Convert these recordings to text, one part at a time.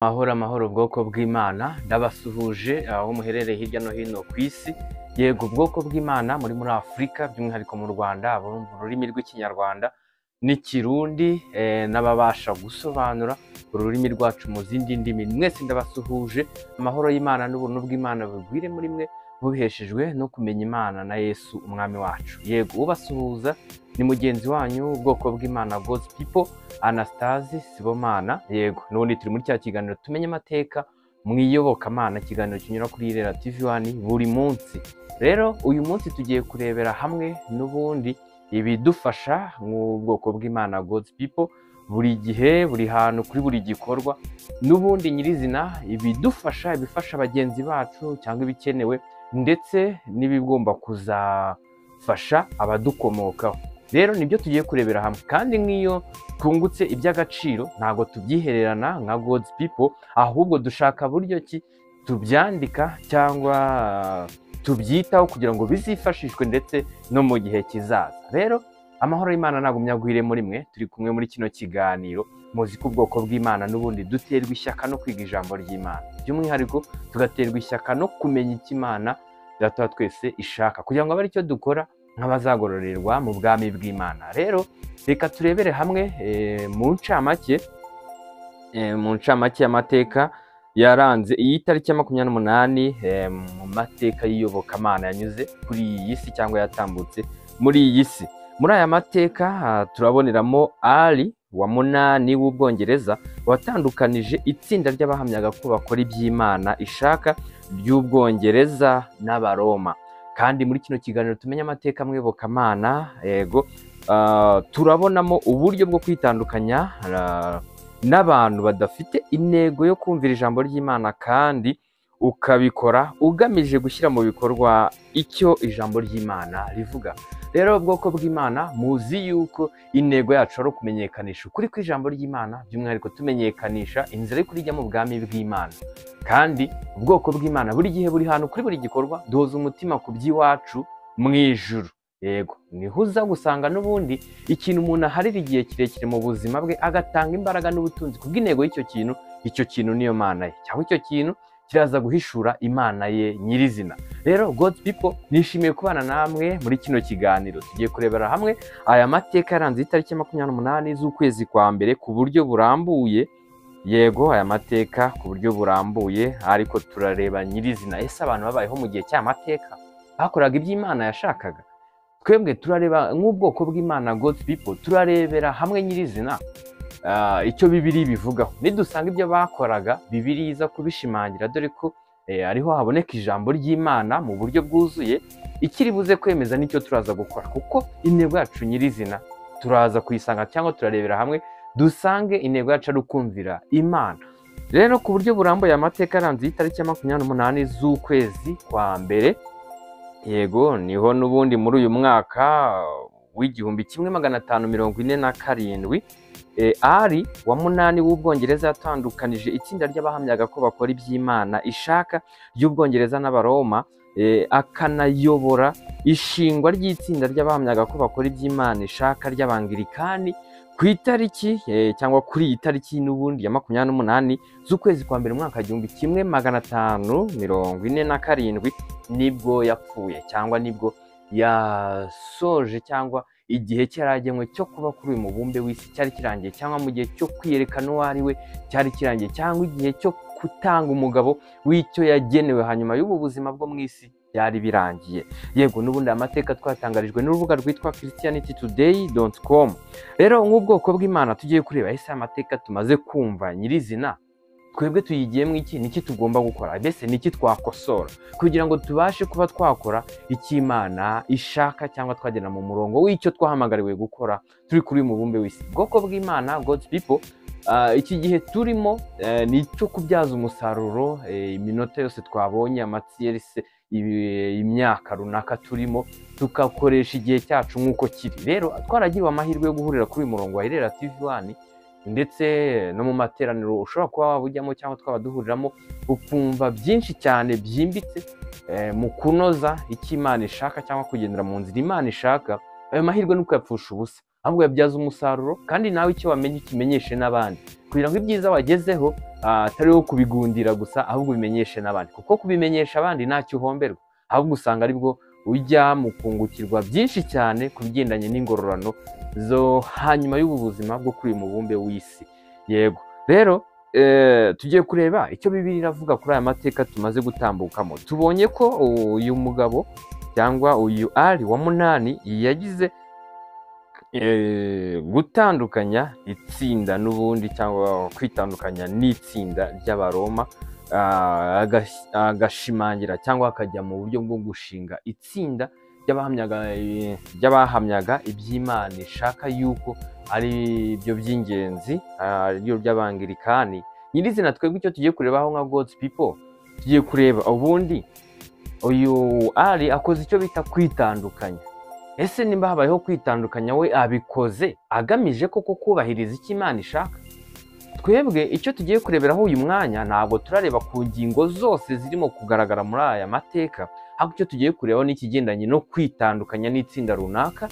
Amahoro amahoro bwoko bw'Imana, ndabasuhuje aho muherereye hirya no hino ku isi. Yego, ubwoko bw'Imana muri Afurika, by'umwihariko mu Rwanda, abumva ururimi rw'Ikinyarwanda n'Ikirundi, n'ababasha gusobanura ururimi rwacu mu zindi ndimi, mwese ndabasuhuje. Amahoro y'Imana n'ubuntu bw'Imana bugwire muri mwe, mubiheshejwe no kumenya Imana na Yesu Umwami wacu. Yego, ubasuhuza ni mugenzi wanyu, ubwoko bw'Imana, God's people, Anastase Sibomana. Yego, n'ubundi turi muri cya kiganiro Tumenye Amateka mu Iyobokamana, ikiganiro kinyura kuri Irera TV One buri munsi. Rero uyu munsi tugiye kurebera hamwe n'ubundi ibidufasha nk'ubwoko bw'Imana, God's people, buri gihe, buri hantu, kuri buri gikorwa, n'ubundi nyirizina ibidufasha, ibifasha bagenzi bacu cyangwa ibikenewe, ndetse n'ibigomba kuzafasha abadukomokaho. Rero nibyo tugiye kurebera hamwe. Kandi nk'iyo twungutse iby'agaciro, ntabwo tubyihererana nka God's people, ahubwo dushaka buryo ki tubyandika cyangwa tubyitaho kugira ngo bizifashishwe ndetse no mu gihe kizaza. Rero amahoro y'Imana nagumya agwire muri mwe turi kumwe muri kino kiganiro. Muzi ko ubwoko bw'Imana n'ubundi duterwa ishyaka no kwiga ijambo ry'Imana, by'umwihariko tugaterwa ishyaka no kumenya icyo Imana Data wa twese ishaka, kugira ngo abe aricyo dukora nk'abazagororerwa mu bwami bw'Imana. Rero reka turebere hamwe mu ncamake y'amateka yaranze iyi tariki ya 28 mu mateka y'iyobokamana yanyuze kuri iyi si cyangwa yatambutse muri iyi si. Muri aya mateka turaboneramo Ari wa munani w'Ubwongereza, watandukanije itsinda ry'abahamyaga ko bakora iby'Imana ishaka ry'Ubwongereza n'Abaroma. Kandi muri kino kiganiro Tumenye Amateka mu Iyobokamana, yego, turabonamo uburyo bwo kwitandukanya n'abantu badafite intego yo kumvira ijambo ry'Imana, kandi ukabikora ugamije gushyira mu bikorwa icyo ijambo ry'Imana rivuga. Rero ubwoko bw'Imana, muzi yuko intego yacu ari ukumenyekanisha ukuri kw'ijambo ry'Imana, by'umwihariko tumenyekanisha inzira yo kurijya mu bwami bw'Imana. Kandi ubwoko bw'Imana buri gihe, buri hantu, kuri buri gikorwa, duhoza umutima ku by'iwacu mu ijuru. Yego, niho uza gusanga n'ubundi ikintu umuntu aharira igihe kirekire mu buzima bwe, agatanga imbaraga n'ubutunzi kubw'intego y'icyo kintu. Icyo kintu niyo Mana ye, cyangwa icyo kintu kiraza guhishura Imana ye nyirizina. Rero God's people, nishimiye kubana namwe muri kino kiganiro. Tugiye kurebera hamwe aya mateka yaranze itariki ya 28 z'ukwezi kwa mbere ku buryo burambuye. Yego, aya mateka ku buryo burambuye, ariko turareba nyirizina: ese abantu babayeho mu gihe cy'aya mateka bakoraga iby'Imana yashakaga? Twebwe turareba nk'ubwoko bw'Imana, God's people, turarebera hamwe nyirizina icyo Bibiliya bivugaho. Nidusanga ibyo bakoraga Bibiliya iza kubishimangira, dore ko ariho haboneka ijambo ry'Imana mu buryo bwuzuye, ikiri buze kwemeza nicyo turaza gukora, kuko intego yacu nyirizina turaza kuyisanga cyangwa turarebera hamwe dusange intego yacu ari ukumvira Imana. Rero ku buryo burambuye, amateka aranze itariki ya 28 z'ukwezi kwa mbere, yego, niho n'ubundi muri uyu mwaka w'1547, Ari wa munani w'Ubwongereza yatandukanije itsinda ry'abahamyaga ko bakora iby'Imana ishaka ry'Ubwongereza n'Abaroma, akanayobora ishingwa ry'itsinda ry'abahamyaga ko bakora iby'Imana ishaka ry'Abangirikani ku itariki cyangwa kuri iyi tariki n'ubundi ya 28 z'ukwezi kwa mbere, umwaka 1547. Nibwo yapfuye, cyangwa nibwo yasoje, cyangwa igihe cyaragenwe cyo kuba kuri uyu mubumbe w'isi cyari kirangiye, cyangwa mu gihe cyo kwiyerekana uwo ari we cyari kirangiye, cyangwa igihe cyo gutanga umugabo w'icyo yagenewe hanyuma y'ubu buzima bwo mu isi byari birangiye. Yego, n'ubundi aya mateka twatangarijwe n'urubuga rwitwa christianitytoday.com. Rero nk'ubwoko bw'Imana tugiye kureba: ese aya mateka tumaze kumva nyirizina twebwe tuyigiyemo iki? Niki tugomba gukora? Mbese niki twakosora kugira ngo tubashe kuba twakora icyo Imana ishaka, cyangwa twagera mu murongo w'icyo twahamagariwe gukora turi kuri uyu mubumbe w'isi? Ubwoko bw'Imana, God's people, iki gihe turimo ni icyo kubyaza umusaruro iminota yose twabonye, amatiyerisi, imyaka runaka turimo, tugakoresha igihe cyacu nk'uko kiri. Rero twaragiriwe amahirwe yo guhurira kuri uyu murongo wa Irera TV One, ndetse no mu materaniro ushobora kuba waba ujyamo cyangwa twaba duhuriramo, ukumva byinshi cyane byimbitse mu kunoza icyo Imana ishaka cyangwa kugendera mu nzira Imana ishaka. Ayo mahirwe ni ukuyapfusha ubusa, ahubwo yabyaza umusaruro, kandi nawe icyo wamenye ukimenyeshe n'abandi, kugira ngo ibyiza wagezeho atari wo kubigundira gusa, ahubwo ubimenyeshe n'abandi, kuko kubimenyesha abandi ntacyo uhomberwa, ahubwo usanga aribwo ujya mu kungukirwa byinshi cyane ku bigendanye n'ingororano zo hanyuma y'ubu buzima bwo kuri uyu mubumbe w'isi. Yego rero tugiye kureba icyo Bibiliya iravuga kuri aya mateka tumaze gutambukamo. Tubonye ko uyu mugabo cyangwa uyu Ali wa munani yagize gutandukanya itsinda n'ubundi, cyangwa kwitandukanya n'itsinda ry'Abaroma, agashimangira cyangwa akajya mu buryo bwo gushinga itsinda ry'abahamyaga iby'Imana ishaka yuko ari byo by'ingenzi, ariryo ry'Abangirikani. Nyirizina twebwe icyo tugiye kurebaho nka God's people, tugiye kureba ubundi uyu Ali akoze icyo bita kwitandukanya. Ese nimba habayeho kwitandukanya, we abikoze agamije koko kubahiriza icyo Imana ishaka? Twebwe icyo tugiye kureberaho uyu mwanya, ntabwo turareba ku ngingo zose zirimo kugaragara muri aya mateka, ahubwo icyo tugiye kurebaho ni ikigendanye no kwitandukanya n'itsinda runaka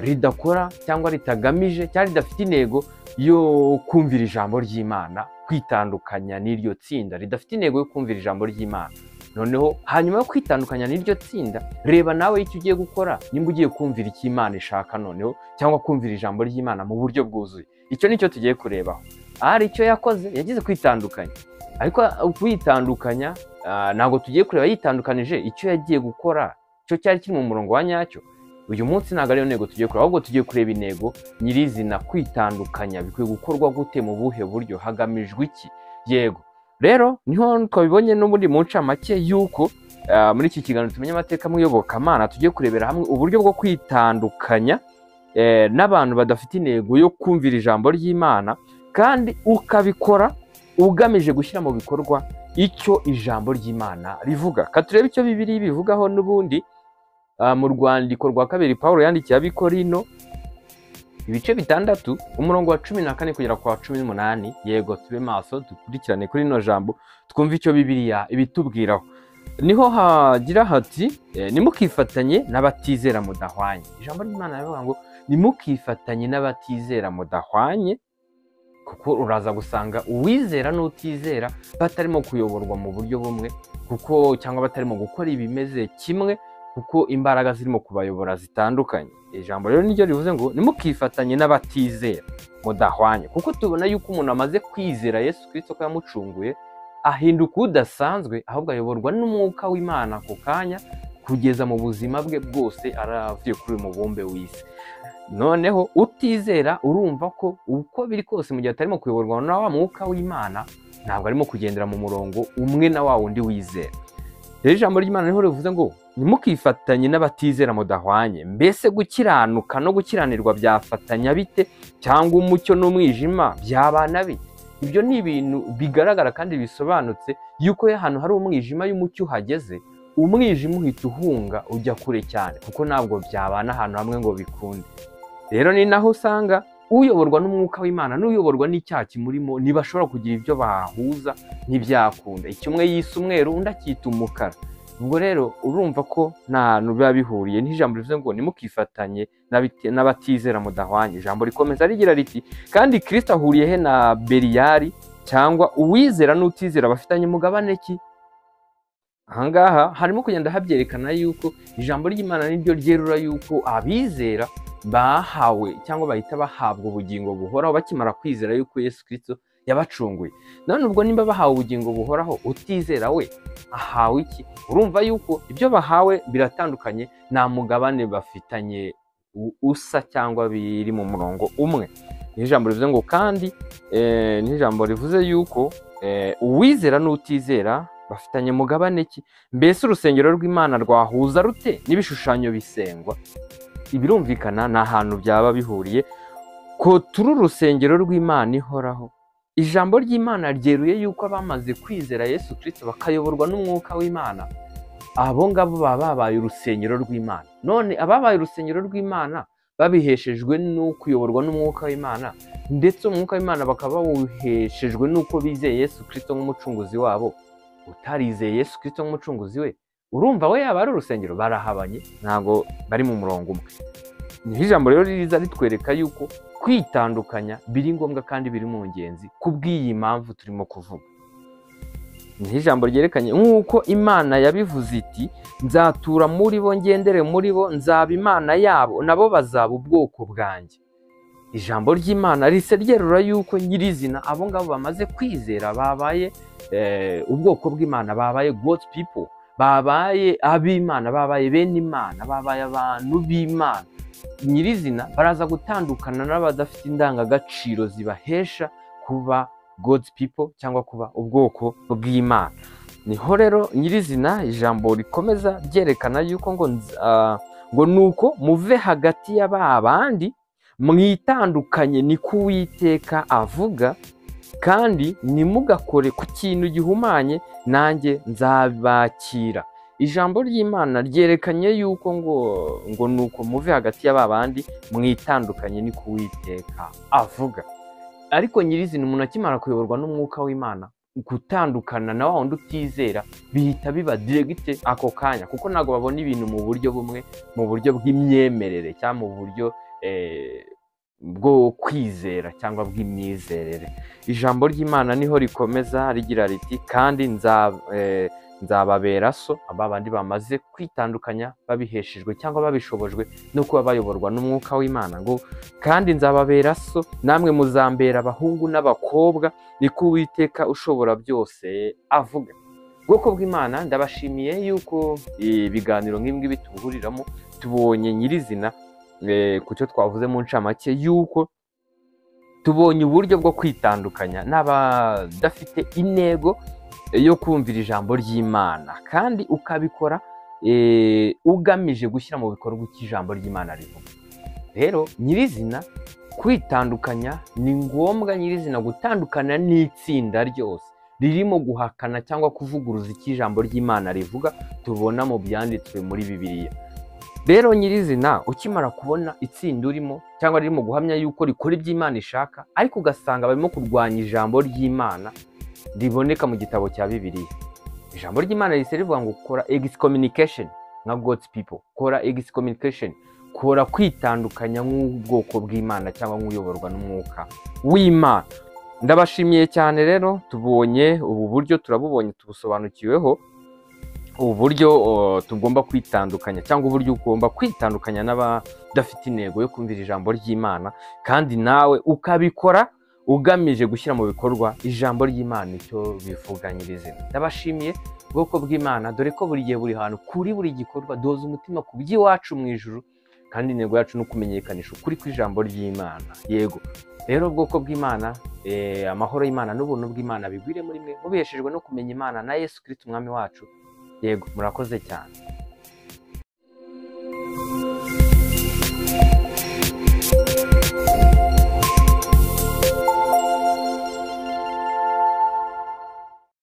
ridakora cyangwa ritagamije cyangwa ridafite intego yo kumvira ijambo ry'Imana. Kwitandukanya n'iryo tsinda ridafite intego yo kumvira ijambo ry'Imana. Noneho hanyuma yo kwitandukanya n'iryo tsinda, reba nawe icyo ugiye gukora, nimba ugiye kumvira icyo Imana ishaka noneho, cyangwa kumvira ijambo ry'Imana mu buryo bwuzuye. Icyo nicyo tugiye kurebaho. Ahari icyo yakoze, yagize kwitandukanya, ariko kwitandukanya ntabwo tugiye kureba yitandukanije icyo yagiye gukora, icyo cyari kiri mu murongo wa nyacyo. Uyu munsi ntabwo ariyo ntego tugiye kureba, ahubwo tugiye kureba intego nyirizina. Kwitandukanya bikwiye gukorwa gute, mu buhe buryo, hagamijwe iki? Yego rero niho twabibonye n'ubundi mu ncamake yuko muri iki kiganiro tumenye amateka mu iyobokamana, tugiye kurebera hamwe uburyo bwo kwitandukanya n'abantu badafite intego yo kumvira ijambo ry'Imana, kandi ukabikora ugamije gushyira mu bikorwa icyo ijambo ry'Imana rivuga. Ka turebe icyo Bibiliya ibivugaho n'ubundi mu rwandiko rwa kabiri Pawulo yandikiye Abikorino, ibice 6 umurongo wa 14 kugera ku wa 18. Yego tube maso dukurikirane kuri ino jambo, twumve icyo Bibiliya ibitubwiraho. Niho hagira hati nimukifatanye n'abatizera mudahwanye. Ijambo ry'Imana rivuga ngo nimukifatanye n'abatizera mudahwanye, kuko uraza gusanga uwizera n'utizera batarimo kuyoborwa mu buryo bumwe, kuko cyangwa batarimo gukora ibimeze kimwe, kuko imbaraga zirimo kubayobora zitandukanye. Ijambo rero niryo rivuze ngo nimukifatanye n'abatizera mudahwanye, kuko tubona yuko umuntu amaze kwizera Yesu Kristo ko yamucunguye, ahinduka udasanzwe, ahubwo ayoborwa n'umwuka w'Imana ako kanya kugeza mu buzima bwe bwose aravuye kuri uyu mubumbe w'isi. Noneho utizera urumva ko uko biri kose mu gihe atarimo kuyoborwa na wa mwuka w'Imana, ntabwo arimo kugendera mu murongo umwe na wa wundi wizera. Rero ijambo ry'Imana niho rivuze ngo nimukifatanye n'abatizera mudahwanye. Mbese gukiranuka no gukiranirwa byafatanya bite, cyangwa umucyo n'umwijima byabana bite? Ibyo ni ibintu bigaragara kandi bisobanutse yuko ahantu hari umwijima y'umucyo uhageze, umwijima uhita uhunga ujya kure cyane, kuko ntabwo byabana ahantu hamwe ngo bikunde. Rero ni naho usanga uyoborwa n'umwuka w'Imana n'uyoborwa n'icyaha kimurimo ntibashobora kugira ibyo bahuza, ntibyakunda. Icyo umwe yise umweru undi akita umukara. Ubwo rero urumva ko nta hantu biba bihuriye. N'ijambo rivuze ngo nimukifatanye n'abatizera mudahwanye. Ijambo rikomeza rigira riti kandi Kristo ahuriye he na Beliyali, cyangwa uwizera n'utizera bafitanye umugabane ki? Ahangaha harimo kugenda habyerekana yuko ijambo ry'Imana niryo ryerura yuko abizera bahawe cyangwa bahita bahabwa ubugingo buhoraho bakimara kwizera yuko Yesu Kristo yabacunguye. None ubwo nimba bahawe ubugingo buhoraho, utizera we ahawe iki? Urumva yuko ibyo bahawe biratandukanye, nta mugabane bafitanye usa cyangwa biri mu murongo umwe. Ijambo rivuze ngo kandi n'ijambo rivuze yuko uwizera n'utizera bafitanye mugabane ki? Mbese urusengero rw'Imana rwahuza rute n'ibishushanyo bisengwa? Ibirumvikana ni ahantu byaba bihuriye ko turi urusengero rw'Imana ihoraho. Ijambo ry'Imana ryeruye yuko abamaze kwizera Yesu Kristo bakayoborwa n'umwuka w'Imana, abo ngabo baba babaye urusengero rw'Imana. None ababaye urusengero rw'Imana babiheshejwe no kuyoborwa n'umwuka w'Imana, ndetse umwuka w'Imana bakaba bawuheshejwe n'uko bizeye Yesu Kristo nk'umucunguzi wabo, utarizeye Yesu Kristo nk'umucunguzi we, urumva we yaba ari urusengero? Barahabanye, ntabwo bari mu murongo umwe. Niho ijambo rero riza ritwereka yuko Kwitandukanya biri ngombwa kandi biri mu ngenzi kubw'iyi mpamvu turimo kuvuga. Niho ijambo ryerekanye nk'uko Imana yabivuze iti: "Nzatura muri bo, ngendere muri bo, nzaba Imana yabo, nabo bazaba ubwoko bwanjye." Ijambo ry'Imana rise ryerura yuko nyirizina abo ngabo bamaze kwizera babaye ubwoko bw'Imana, babaye God's people, babaye ab'Imana, babaye bene Imana, babaye abantu b'Imana. Nyirizina baraza gutandukana n'abadafite indangagaciro zibahesha kuba God's people cyangwa kuba ubwoko bw'Imana. Niho rero nyirizina ijambo rikomeza ryerekana yuko ngo nuko muve hagati ya ba bandi, mwitandukanye, niko Uwiteka avuga, kandi ntimugakore ku kintu gihumanye, nanjye nzabakira. Ijambo ry'Imana ryerekanye yuko ngo nuko muve hagati ya ba bandi, mwitandukanye, niko Uwiteka avuga. Ariko nyirizina umuntu akimara kuyoborwa n'umwuka w'Imana, gutandukana na wa wundi utizera bihita biba direct ako kanya, kuko ntabwo babona ibintu mu buryo bumwe, mu buryo bw'imyemerere cyangwa mu buryo bwo kwizera cyangwa bw'imyizerere. Ijambo ry'Imana niho rikomeza rigira riti: "Kandi nzababera so." Aba bandi bamaze kwitandukanya babiheshejwe cyangwa babishobojwe no kuba bayoborwa n'umwuka w'Imana, ngo: "Kandi nzababera so, namwe muzambera abahungu n'abakobwa, niko Uwiteka ushobora byose avuga." Bwoko bw'Imana, ndabashimiye yuko ibiganiro nk'ibi ngibi tubuhuriramo. Tubonye nyirizina ku cyo twavuze mu ncamake yuko tubonye uburyo bwo kwitandukanya n'abadafite intego yo kumvira ijambo ry'Imana, kandi ukabikora ugamije gushyira mu bikorwa icyo ijambo ry'Imana rivuga. Rero nyirizina kwitandukanya ni ngombwa, nyirizina gutandukana n'itsinda ryose ririmo guhakana cyangwa kuvuguruza icyo ijambo ry'Imana rivuga tubona mu byanditswe muri Bibiliya. Rero nyirizina ukimara kubona itsinda urimo cyangwa ririmo guhamya yuko rikora ibyo Imana ishaka, ariko ugasanga barimo kurwanya ijambo ry'Imana riboneka mu gitabo cya Bibiliya, ijambo ry'Imana rihise rivuga ngo kora excommunication nka God's people, kora excommunication, kora kwitandukanya nk'ubwoko bw'Imana cyangwa nk'uyoborwa n'umwuka w'Imana. Ndabashimiye cyane. Rero tubonye ubu buryo, turabubonye, tubusobanukiweho, ubu buryo tugomba kwitandukanya cyangwa uburyo ugomba kwitandukanya n'abadafite intego yo kumvira ijambo ry'Imana, kandi nawe ukabikora ugamije gushyira mu bikorwa ijambo ry'Imana icyo bivuga nyirizina. Ndabashimiye, bwoko bw'Imana, dore ko buri gihe, buri hantu, kuri buri gikorwa duhoza umutima ku by'iwacu mu ijuru, kandi intego yacu ni ukumenyekanisha ukuri kw'ijambo ry'Imana. Yego rero, ubwoko bw'Imana, amahoro y'Imana n'ubuntu bw'Imana bigwire muri mwe mubiheshejwe no kumenya Imana na Yesu Kristo Umwami wacu. Yego, murakoze cyane.